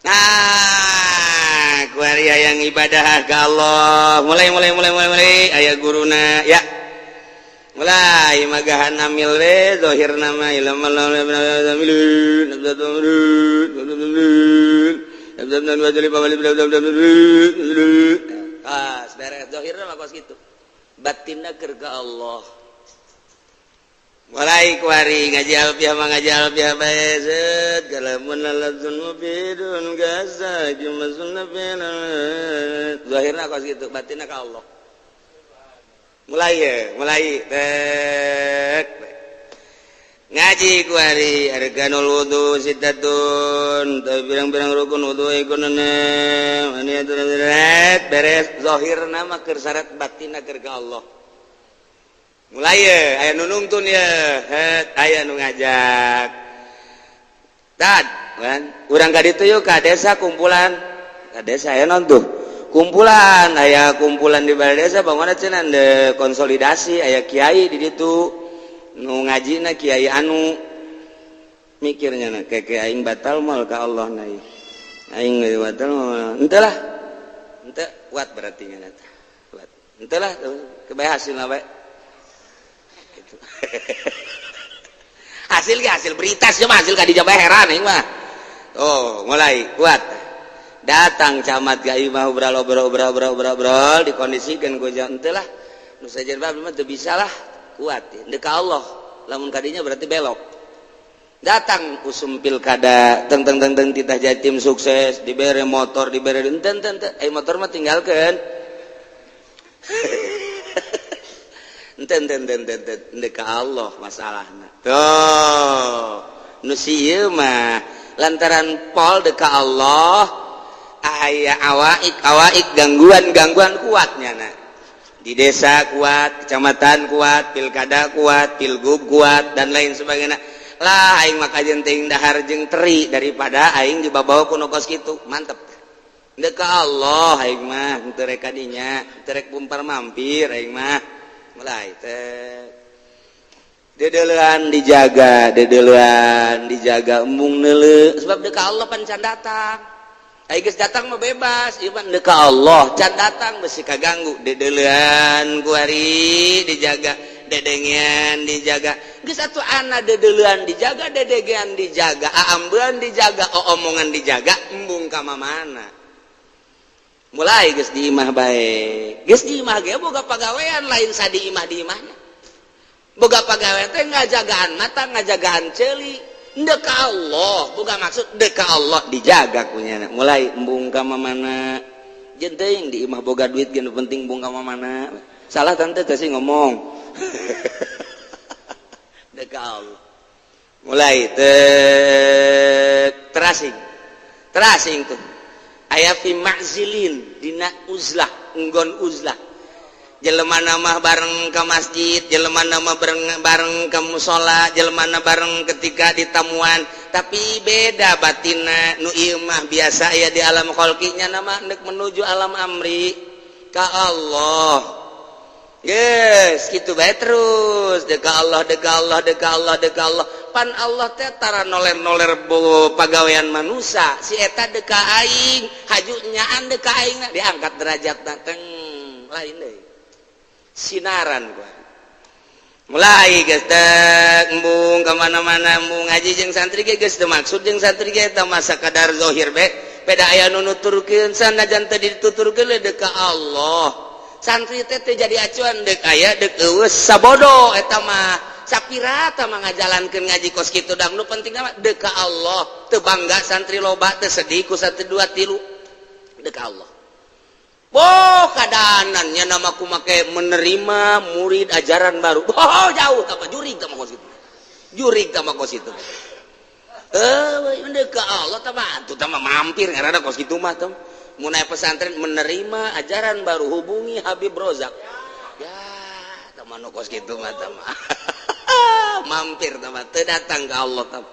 Nah, kuari yang ibadah ke Allah, mulai mulai mulai mulai mulai aya guruna ya, mulai magahan amil we. Zahir nama ilmu. Ah, beres zahirna mah kos kitu, batinna keur ka Allah. Mulai kuari ngaji alfiah mah, ngaji alfiah bae, set kalamun ladzun mufidun gaza jumasun. Zahirna kos kitu, batinna ka Allah. Mulai ya, mulai tek ngaji kuari arkanul wudu sittatun, pirang-pirang rukun wudu iku. Beres zahirna mah keur syarat, batinna keur ka Allah. Mulai ya, aya nu nungtun ya, het, aya nu ngajak tad kan urang ka ditu yuk, ka desa, kumpulan ka desa. Aya non tuh kumpulan, aya kumpulan di balai desa, bangun cenah de konsolidasi. Aya kiai di ditu nu ngajina, kiai anu mikirnya na keke aing batal mal ka Allah na aing batal mal. Henteu lah, henteu kuat berarti nya, kuat henteu lah, kebae hasilna bae. Hasil ge hasil berita sih mah, hasil ka dijaga heran aing mah. Oh, mulai kuat, datang camat ka imah, obrol obrol obrol obrol obrol obrol, dikondisikan ku henteu lah, nu sajen mah teu bisa lah. Kuat deuk ka Allah, lamun kadinya berarti belok. Datang usum pilkada, teng teng teng teng, titah jadi tim sukses, dibere motor, dibere enten enten enten, motor mah tinggalkeun. Enten enten enten enten, ka Allah masalahna. Tuh, nu ieu mah lantaran pol deka Allah, aya awaik awaik, gangguan gangguan, kuatnya na di desa kuat, kecamatan kuat, pilkada kuat, pilgub kuat, dan lain sebagainya lah. Aing mah kajen teuing dahar jeung teri daripada aing dibabawa ku nu kos kitu. Mantep deka Allah aing mah, henteu rek kadinya, henteu rek bumpar mampir aing mah. Mulai teh dedelean dijaga, dedelean dijaga, embung neuleuh, sebab deka Allah pan can datang. Ai geus datang mah bebas, ieu mah deka Allah can datang, besi kaganggu. Dedelean kuari dijaga, dedengean dijaga. Geus atuh ana dedelean dijaga, dedengean dijaga, aambean dijaga, omongan dijaga, embung ka mamana. Mulai geus di imah bae, geus di imah ge boga pagawean lain sadi imah. Di imahna boga pagawean teh ngajagaan mata, ngajagaan ceuli. Deka Allah, boga maksud deka Allah, dijaga kunyana. Mulai embung ka mamana. Jeung teuing di imah boga duit ge, nu penting bungka mana. Salah tante teh sih ngomong. Dek Allah. Mulai terasing. Terasing tuh. Aya fi ma'zilin, dina uzlah, nggon uzlah. Jelema nama bareng ke masjid, jelema nama bareng bareng ke musola, jelema bareng ketika ditamuan, tapi beda batina. Nu ieu mah biasa ya di alam kholqinya, nama ndek menuju alam amri ka Allah. Yes, gitu bae terus dek Allah, dek Allah, dek Allah, dek Allah. Pan Allah teh tara noler-noler pagawean manusia. Si eta dek aing, haju nyaan dek aing, diangkat derajat teng lain deh. Sinaran gua mulai geus teh embung kemana-mana, embung ngaji jeung santri ge geus teu maksud jeung santri ge. Eta masa kadar zahir be, beda aya nu nuturkeun, sanajan teu dituturkeun deuk ka Allah. Santri teh teu jadi acuan, deuk aya deuk eueuh, sabodo eta mah. Sapirata mah ngajalankeun ngaji kos kitu dang, nu penting mah deuk ka Allah. Teu bangga santri loba, teu sedih ku santri dua tilu, deuk ka Allah. Oh, kadanannya nama aku make menerima murid ajaran baru. Oh, jauh apa jurig sama kos itu. Jurig sama kos itu. Eh, ke Allah tama tuh tama mampir karena kos gitu mah tem. Mun pesantren menerima ajaran baru, hubungi Habib Rozak. Ya, tama nu kos gitu mah tama. Mampir tama teu datang ke Allah tama.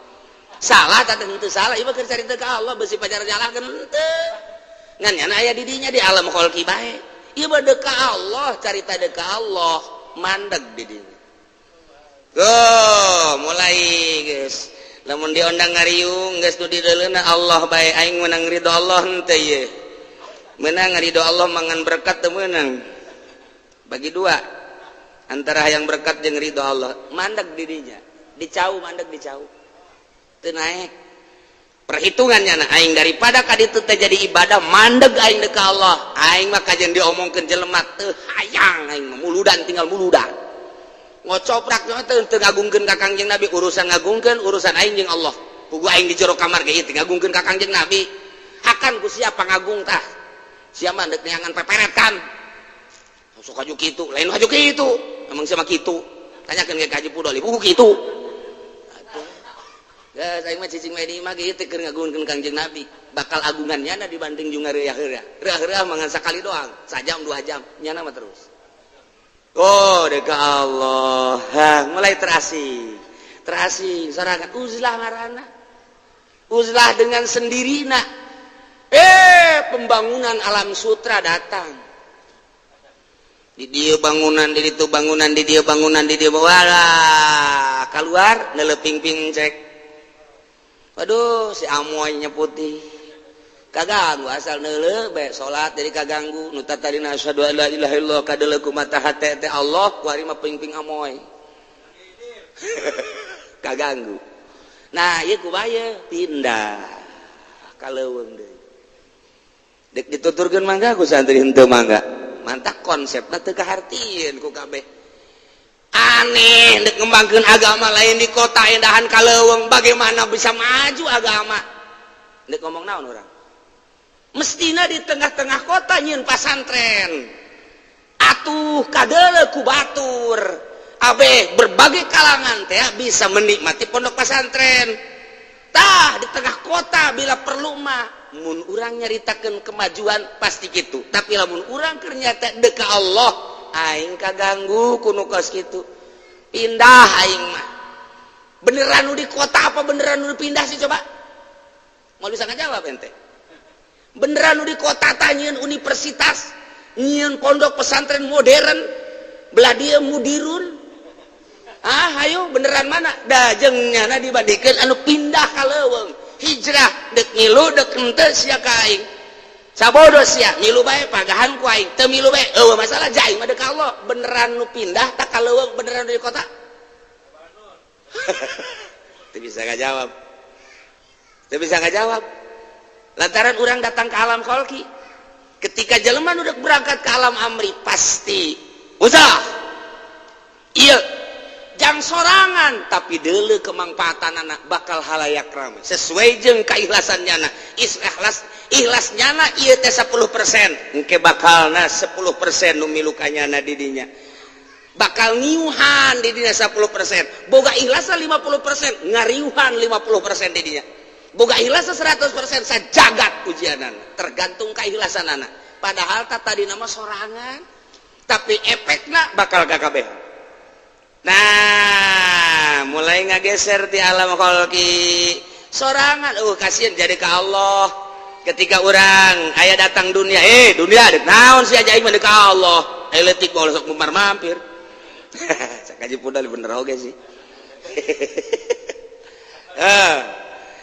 Salah tak tentu salah, ieu mah keur carita ka Allah besi pacar nyalahkeun henteu. Ngan nyana aya di dinya di alam kholqi bae. Ieu mah deuk ka Allah, carita deuk ka Allah, mandeg di dinya. Go, mulai geus. Lamun diondang ngariung geus nu dideuleuna Allah bae, aing menang ridho Allah henteu ye. Menang ridho Allah mangan berkat teu meunang. Bagi dua antara hayang berkat jeung ridho Allah, mandeg di dinya. Dicau mandeg, dicau. Teu naek. Perhitungannya, nah, aing daripada ka ditu teh jadi ibadah mandeg aing deuk ka Allah. Aing mah kajian diomongkeun jelema teu hayang, aing mah muludan, tinggal muludan. Ngocoprak teu teu ngagungkeun ka Kangjeng Nabi, urusan ngagungkeun urusan aing jeung Allah. Puguh aing di jero kamar ge ieu teu ngagungkeun ka Kangjeng Nabi. Hakan ku siapa ngagung tah? Siapa deuk neangan peperet kan? Sok haju kitu, lain haju kitu. Emang siapa kitu? Tanyakeun ke Haji Pudoli, puguh kitu. Ya, saya mah cicing di imah ge teu keur ngagungkeun Kangjeng Nabi. Bakal agungan nyana dibanding jeung ngariah-riah. Riah-riah mah ngan sakali doang, sajam 2 jam, nyana mah terus. Oh, dek Allah. Ha, mulai terasing. Terasing sorangan uzlah ngaranna. Uzlah dengan sendirina. Eh, pembangunan alam sutra datang. Di dia bangunan, di itu bangunan, di dia bangunan, di dia wala keluar neleping cek. Waduh, si amoynya putih kaganggu, asal neuleuh bae salat jadi kaganggu. Nu tadina asyhadu alla ilaha illallah kadeuleuh ku mata hate teh Allah, ku ari mah ping-ping amoy kaganggu. Nah, ieu ku bae pindah ka leuweung deui. Dek dituturkeun mangga ku santri henteu mangga, mantak konsepna teu kahartieun ku kabeh. Aneh, dek ngembangkeun agama lain di kota indahan ka leuweung, bagaimana bisa maju agama? Dek ngomong naon urang? Mestina di tengah-tengah kota nyieun pasantren atuh, kadeuleu ku batur abe berbagai kalangan teh bisa menikmati pondok pesantren. Tah, di tengah kota bila perlu mah. Mun urang nyaritakeun kemajuan pasti gitu, tapi lamun urang keur nyata dek ka Allah, aing kaganggu ku nu kos kitu, pindah aing mah. Beneran nu di kota apa beneran nu pindah sih? Coba mau bisa ngajawab ente, beneran nu di kota tah nyieun universitas, nyieun pondok pesantren modern, belah dia mudirun? Ah, ayo, beneran mana da jeung nyana dibandingkeun anu pindah ka leuweung, hijrah? Dek ngilu dek henteu sia ka aing, sabodo sia. Milu bae pagahan ku aing, teu milu bae eueuh masalah, aing mah deuk Allah. Beneran nu pindah tak ka leuweung, beneran di kota? Teu bisa ngajawab, teu bisa ngajawab, lantaran orang datang ke alam kholki. Ketika jelema udah berangkat ke alam amri pasti usah. Iya, jangan. Jang sorangan tapi deuleu kemangfaatan anak bakal halayak ramai sesuai jeung keikhlasan nyana. Ikhlas ikhlas nyana ieu teh 10%, engke bakalna 10% nu milu ka nyana di dinya, bakal ngiuhan di dinya 10%. Boga ikhlas 50%, ngariuhan 50% di dinya. Boga ikhlas 100%, sajagat ujianan, tergantung keikhlasan anak. Padahal tak tadi nama sorangan, tapi efekna bakal KKB. Nah, mulai ngageser di alam kholqi sorangan, kasihan jadi ke Allah. Ketika orang aya datang dunia, dunia dek naon sih aja, aing mah ka Allah. Letik bawa sok mumar mampir. Kaji pudal bener oge sih.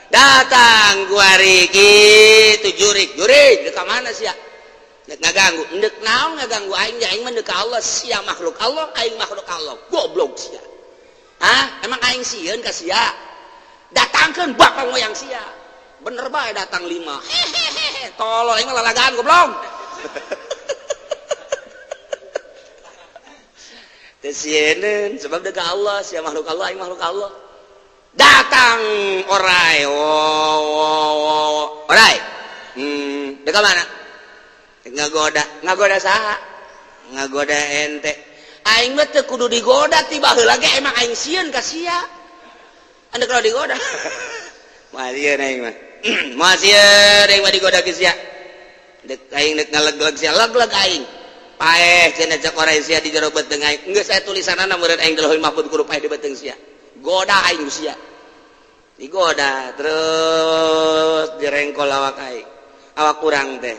Datang kuari gitu jurik jurik, dek mana sih ya? Dek ngaganggu, dek naon ngaganggu aing? Aing mah ka Allah, sia makhluk Allah, aing makhluk Allah, goblok sia. Hah, emang aing sieun ka sia? Datangkeun bapak moyang sia. Bener bae, datang lima. Hehehe, tolol, aing mah lalagaan, goblok. Teu sieun sebab dek Allah, sia makhluk Allah, aing makhluk Allah. Datang orai, oh, oh, oh. Orai. Dek mana? Ngagoda, ngagoda saha? Ngagoda ente. Aing mah teu kudu digoda ti baheula ge, emang aing sieun ka sia. Anda kalau digoda. Moal sieun aing mah. Moal sieun aing mah digoda ke sia. Dek aing dek ngaleg-leg sia, leg-leg aing. Paeh cenah cek orai sia di jero beuteung aing. Geus aya tulisanana meureun aing di Lauhul Mahfuz kudu paeh di beuteung sia. Goda aing sia. Digoda terus direngkol awak aing. Awak kurang teh.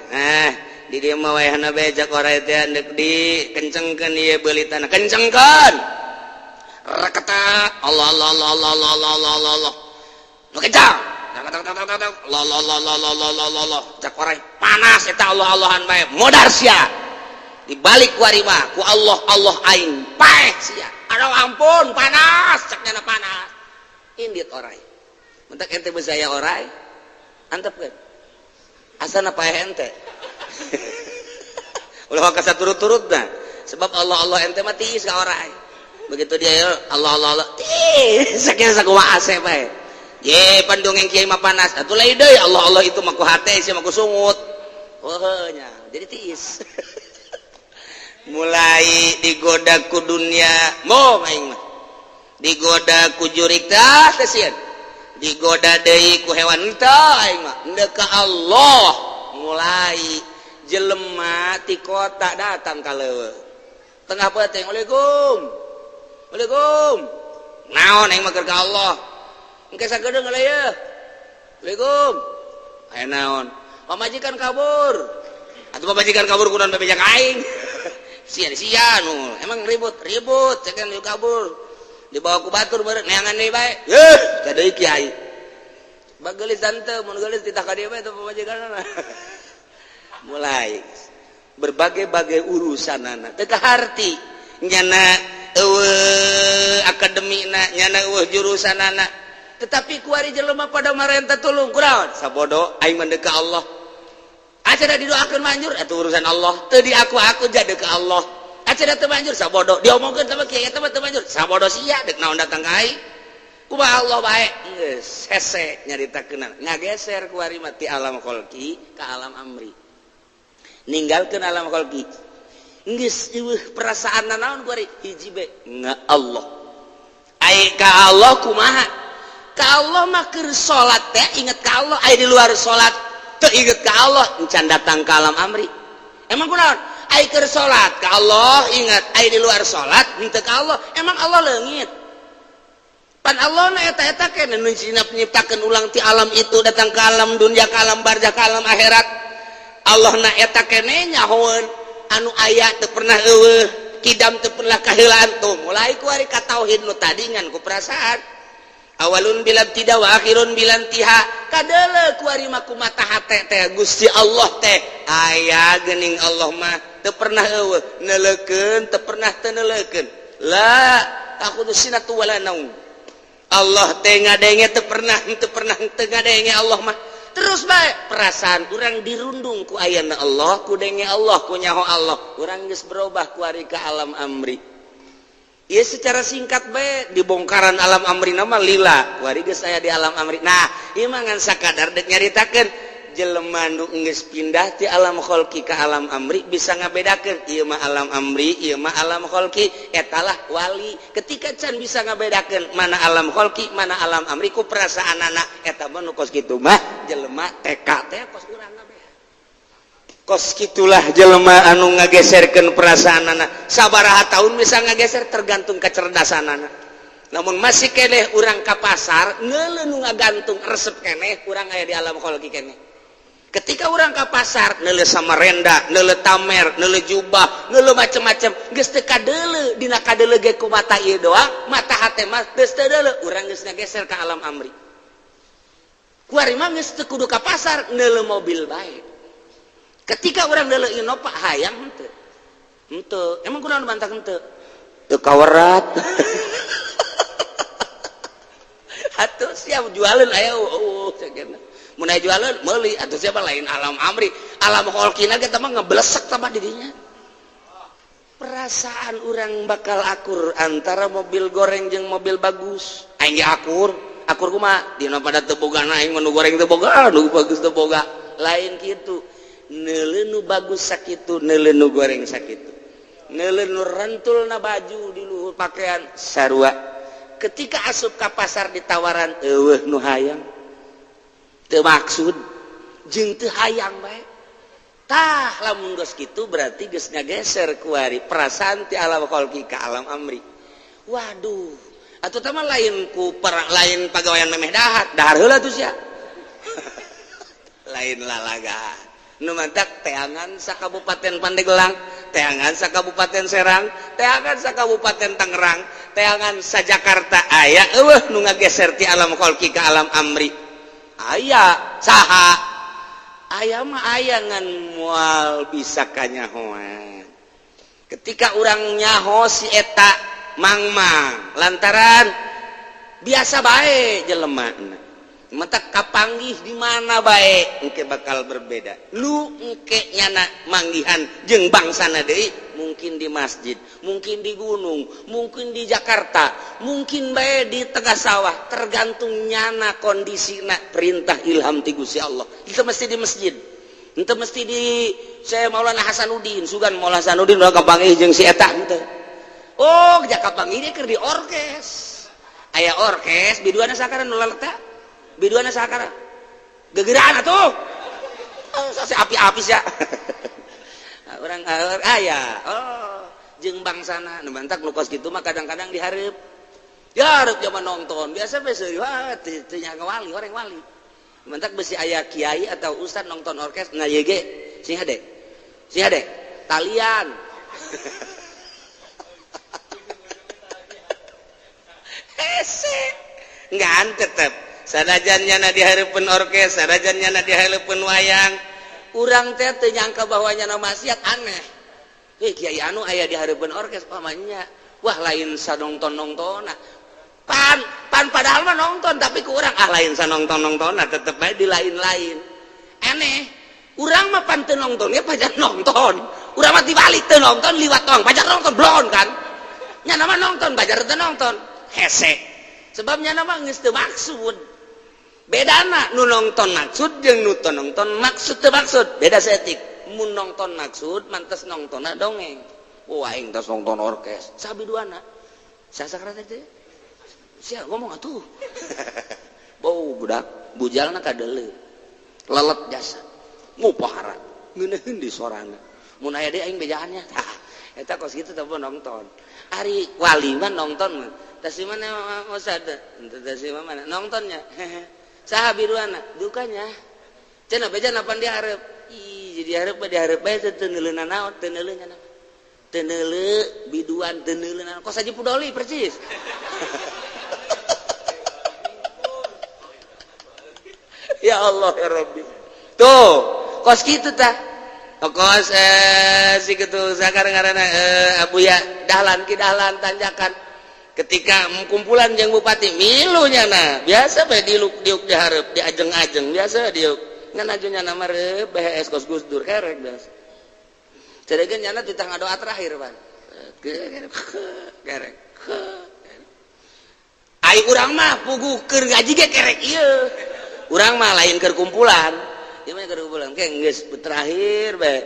Di dieu mah wayahna bae cek orai teh deuk dikencengkeun ieu beulitana. Kencengkeun. Reketak Allah Allah Allah Allah Allah Allah Allah Allah. Nu kencang. Allah Allah Allah Allah Allah Allah Allah. Cek orai panas eta Allah Allahan bae. Modar sia. Dibalik ku ari mah ku Allah Allah aing paeh sia. Aduh ampun panas, cek nyana panas. Indit orai. Mentak ente bezaya orai. Antepkeun. Asana paeh ente. Ulah ka turut-turut nah. Sebab Allah Allah ente mah tiis ka orai. Begitu dia ya Allah Allah Allah tiis sakieu sakumaha ase bae. Ye pandongeng kiai mah panas. Atuh lain deui Allah Allah itu mah ku hate sia mah ku sungut. Oh nya, jadi tiis. Mulai digoda ku dunia mau aing mah. Digoda ku jurik tah teh sieun. Digoda deui ku hewan teh aing mah. Endek ka Allah mulai jelema ti kota datang ka leuweung. Tengah peuting, "Waalaikum. Waalaikum." Naon, aing mah keur ka Allah. Engke sagedeung heula ye. Waalaikum. Aya naon? Pamajikan kabur. Atuh pamajikan kabur kunaon bebeja ka aing? Sia sia nu emang ribut ribut cekan kabur dibawa ku batur bareng neangan deui bae. Yeuh, deui kiai. Bagelis tante mun geulis titah ka dieu bae teh pamajikanna. Mulai berbagai-bagai urusan anak teu kaharti nyana eueuh akademina, nyana eueuh jurusan anak, tetapi kuari jelema pada marenta tulung kunaon sabodo aing mah ka Allah. Acara didoakeun manjur atuh urusan Allah, teu di aku jadi ke Allah. Acara teu manjur sabodo, diomongkeun sama kiai eta mah teu manjur sabodo sia, dek naon datang ka aing, kumaha Allah bae. Geus hese nyaritakeun, ngageser kuari mah ti alam kholqi ka alam amri, ninggalkeun alam kholqi, geus eueuh perasaan naon kuari, hiji be nga Allah. Ai ka Allah kumaha? Ka Allah mah keur salat teh inget ka Allah, ai di luar salat teu inget ka Allah, encan datang ka alam amri. Emang kunaon? Ai keur salat ka Allah ingat, ai di luar salat henteu ka Allah. Emang Allah leungit? Pan Allah na eta-eta keneh nu nyiptakeun ulang ti alam itu datang ke alam dunia, ke alam barzah, ke alam akhirat. Allah na eta keneh nyahoeun anu aya teu pernah eueuh, kidam teu pernah kaheulaan. Tuh mulai ku ari ka tauhid nu tadi ngan ku perasaan. Awalun bila tidak wa akhirun bila intiha. Kadeuleu ku ari mah ku mata hate teh Gusti Allah teh aya geuning. Allah mah teu pernah eueuh, neuleukeun teu pernah teu neuleukeun. La ta'khudhu sinatu wala naum. Allah teh ngadenge teu pernah teu pernah teu ngadenge. Allah mah terus bae perasaan urang dirundung ku ayana Allah, ku denge Allah, ku nyaho Allah. Urang geus berubah ku ari ka alam amri. Ieu secara singkat bae dibongkaran alam amri nama lila wari geus aya di alam amri. Nah, ieu mah ngan sakadar dek nyaritakeun jelema nu geus pindah ti alam kholqi ka alam amri bisa ngabedakeun ieu mah alam amri, ieu mah alam kholqi, etalah wali. Ketika can bisa ngabedakeun mana alam kholqi, mana alam amri ku perasaanana, eta mah nu kos kitu mah jelema TK teh kos urang kabeh. Kos kitulah jelema anu ngageserkeun perasaanana. Sabaraha tahun bisa ngageser tergantung kecerdasanana. Namun masih keneh urang ka pasar neuleuh nu ngagantung resep keneh urang aya di alam kholqi keneh. Ketika urang ka pasar neuleuh samarenda, neuleuh tamer, neuleuh jubah, neuleuh macem-macem, geus teu kadeuleu dina kadeuleu ge ku mata ieu doang, mata hate mah geus teu deuleu, urang geus ngageser ka alam amri. Kuari mah geus teu kudu ka pasar, neuleuh mobil bae. Ketika orang neuleuh Innova hayang henteu. Henteu, emang kunaon bantah henteu? Teu kawerat. Atuh siap jualeun aya eueuh cenah. Mun aya jualeun meuli atuh siapa lain alam amri, alam kholqina ge mah ngeblesek tambah dirinya. Perasaan orang bakal akur antara mobil goreng jeung mobil bagus. Aing ge akur, akur kumaha? Dina pada teu boga aing mah nu goreng teu boga, nu bagus teu boga. Lain kitu. Neuleuh nu bagus sakitu, neuleuh nu goreng sakitu. Neuleuh nu rentulna baju di luhur pakaian sarua. Ketika asup ka pasar ditawaran eueuh nu hayang. Teu maksud jeung teu hayang bae. Tah lamun geus kitu berarti geus ngageser kuari perasaan ti alam kholqi ka alam amri. Waduh, atuh teh mah lain ku lain pagawean memeh dahar, dahar heula tuh sia. Lain lalaga. Nu mantak teangan sa Kabupaten Pandeglang, teangan sa Kabupaten Serang, teangan sa Kabupaten Tangerang, teangan sa Jakarta aya eueuh nu ngageser ti alam kholqi ka alam amri. Aya saha? Aya mah aya ngan moal bisa kanyahoan. Ketika urang nyaho si eta mangmang lantaran biasa bae jelema. Mata kapanggih di mana bae engke bakal berbeda. Lu engke nyana manggihan jeung bangsana deui, mungkin di masjid, mungkin di gunung, mungkin di Jakarta, mungkin bae di tengah sawah, tergantung nyana kondisina perintah ilham ti Gusti Allah. Itu mesti di masjid. Itu mesti di saya Maulana Hasanuddin, sugan Maulana Hasanuddin ulah kapanggih jeung si eta henteu. Oh, kapanggih dia keur di orkes. Aya orkes biduana sakara nu laleta. Biduana sakara gegeraan atuh. Oh, api-api sia. Orang aya. Oh, jeung bangsana nu mantak nu kos kitu mah kadang-kadang dihareup. Dihareup zaman nonton. Biasa we wah teu nyaga wali, orang wali. Mantak besi aya kiai atau ustad nonton orkes nah ieu ge sing hade. Sing hade talian. Hese. Ngan tetep sanajan nyana dihareupeun orkes, sanajan nyana dihareupeun wayang, urang teh teu nyangka bahwa nyana maksiat aneh. Hei kiai anu aya dihareupeun orkes pamannya. Wah lain sanongton-nongtona. Pan pan padahal mah nonton tapi ku urang ah lain sanongton-nongtona tetep bae di lain-lain. Aneh. Urang mah pan teu nonton ge pajar nonton. Urang mah dibalik teu nonton liwat tong pajar nonton blon kan. Nyana mah nonton pajar teu nonton. Hese. Sebab nyana mah geus teu maksud. Bedana nu nonton maksud jeung nu teu nonton maksud teu maksud beda seetik. Mun nonton maksud mantes nontonna dongeng. Wah aing tos nonton orkes sabiduana. Sasakra teh sia ngomong atuh. Bau budak bujalna kadeuleu. Lelet jasa. Ngupahara ngeunaheun di sorana. Mun aya deui aing bejaannya. Tah eta kos kitu teh nonton. Ari wali mah nonton mah. Tas di mana Ustaz? Tas di mana nontonnya? Saha biruana dukanya. Cenah beja napan dihareup. Ih, jadi hareup mah dihareup bae teu neuleuna naon, teu neuleuh nya. Teu neuleuh biduan teu neuleuh naon. Kos Haji Pudoli persis. Ya Allah ya Rabbi. Tuh, kos kitu tah. Kos si kitu sakar ngaranna Abuya Dahlan ki Dahlan tanjakan. Ketika kumpulan jeung bupati milu nyana biasa bae diuk diuk dihareup diajeng-ajeng biasa diuk ngan aju nyana mah reup BHS kos Gus Dur kerek biasa. Ceregeun nyana titah ngadoa terakhir pan. Kerek. Ai urang mah puguh keur ngaji ge kerek ieu. Urang mah lain keur kumpulan. Ieu mah keur kumpulan ke geus terakhir bae.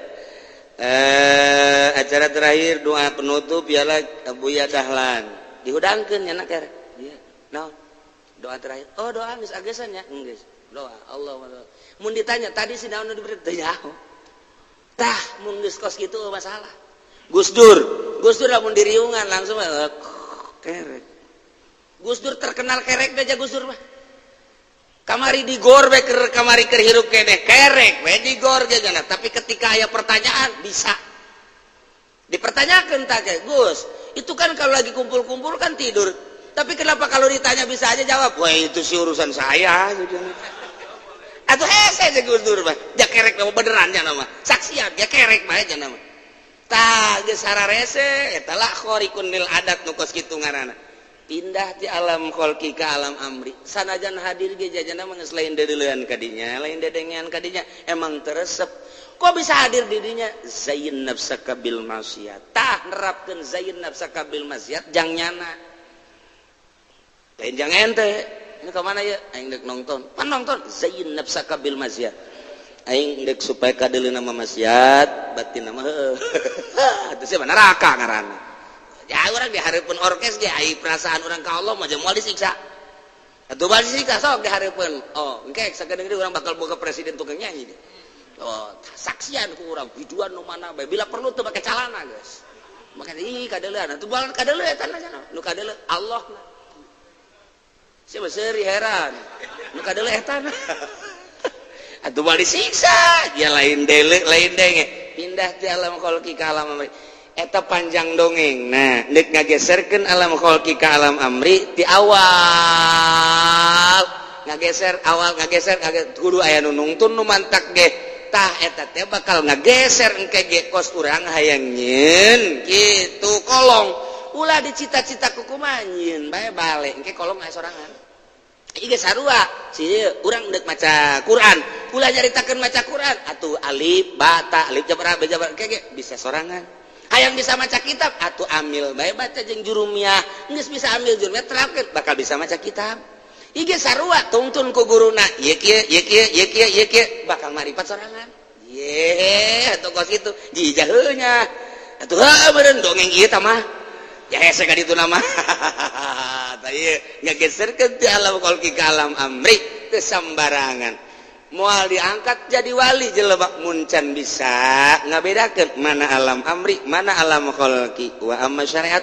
Acara terakhir doa penutup ialah Buya Dahlan. Dihudangkeun nya kerek. Iya. Naon? Doa terakhir. Oh, doa geus agesan nya? Geus. Doa Allah. Mun ditanya tadi si naon diberi teu nyaho. Tah mun geus kos kitu masalah. Gus Dur, Gus Dur lamun diriungan langsung kerek. Gus Dur terkenal kerek aja Gus Dur mah. Kamari di gor we keur kamari keur hirup keneh kerek we di gor ge. Tapi ketika aya pertanyaan bisa dipertanyakan tak kayak Gus, itu kan kalau lagi kumpul-kumpul kan tidur. Tapi kenapa kalau ditanya bisa aja jawab? Wah, itu sih urusan saya gitu. Atau hese aja Gus Dur mah. Ja kerek mah beneran nya nama. Saksian ya kerek mah aja nama. Tah geus sararese eta lah khariqun lil adat nu kos kitu ngaranna. Pindah ti alam kholqi ke alam amri. Sanajan hadir ge jajana mah geus lain dedeuleun kadinya, lain dedengean kadinya, emang teresep. Kok bisa hadir di dinya? Zayyin nafsaka bil maksiat. Tah nerapkeun zayyin nafsaka bil maksiat jang nyana. Lain jang ente. Ini ke mana ya? Aing dek nonton. Pan nonton zayyin nafsaka bil maksiat. Aing dek supaya kadeuleun nama maksiat, batin nama heueuh. Itu sih neraka ngaranna. Ya urang di hareupeun orkes ge ai perasaan urang ka Allah mah moal disiksa. Atuh bal disiksa sok di hareupeun. Oh, engke sakedeung deui urang bakal boga presiden tukang nyanyi. Oh, saksian ku urang biduan nu mana bae bila perlu teu make calana geus. Maka ih kadeuleun atuh bal kadeuleu eta nu kadeuleu Allah na. Sia seuri heran. Nu kadeuleu eta. Atuh bal disiksa, dia lain dele lain denge. Pindah ti alam kholqi ka alam amri. Eta panjang dongeng. Nah, deuk ngageserkeun alam kholqi ka alam amri ti awal ngageser awal ngageser ngageser kudu aya nu nungtun nu mantak ge. Tah eta teh bakal ngageser engke ge kos urang hayang nyieun kitu kolong. Ulah dicita-cita ku kumaha nyieun bae balik engke kolong aya sorangan. Ieu ge sarua si urang deuk maca Quran, ulah nyaritakeun maca Quran atuh alif ba ta alif jabar ba jabar engke ge bisa sorangan. Hayang bisa maca kitab atuh amil bae baca jeung jurumiyah, geus bisa amil jurumiyah terapkeun bakal bisa maca kitab. Ieu ge sarua tungtun ku guruna ieu kieu ieu kieu ieu kieu ieu kieu bakal maripat sorangan. Ye atuh kos kitu jijaheunya atuh heuh meureun dongeng ieu tah mah. Ya hese ka ditu nama. Tah ieu ngageserkeun ti alam kholqi ka alam amri teu sambarangan. Moal diangkat jadi wali jelema mun can bisa ngabedakeun mana alam amri mana alam kholqi. Wa amma syariat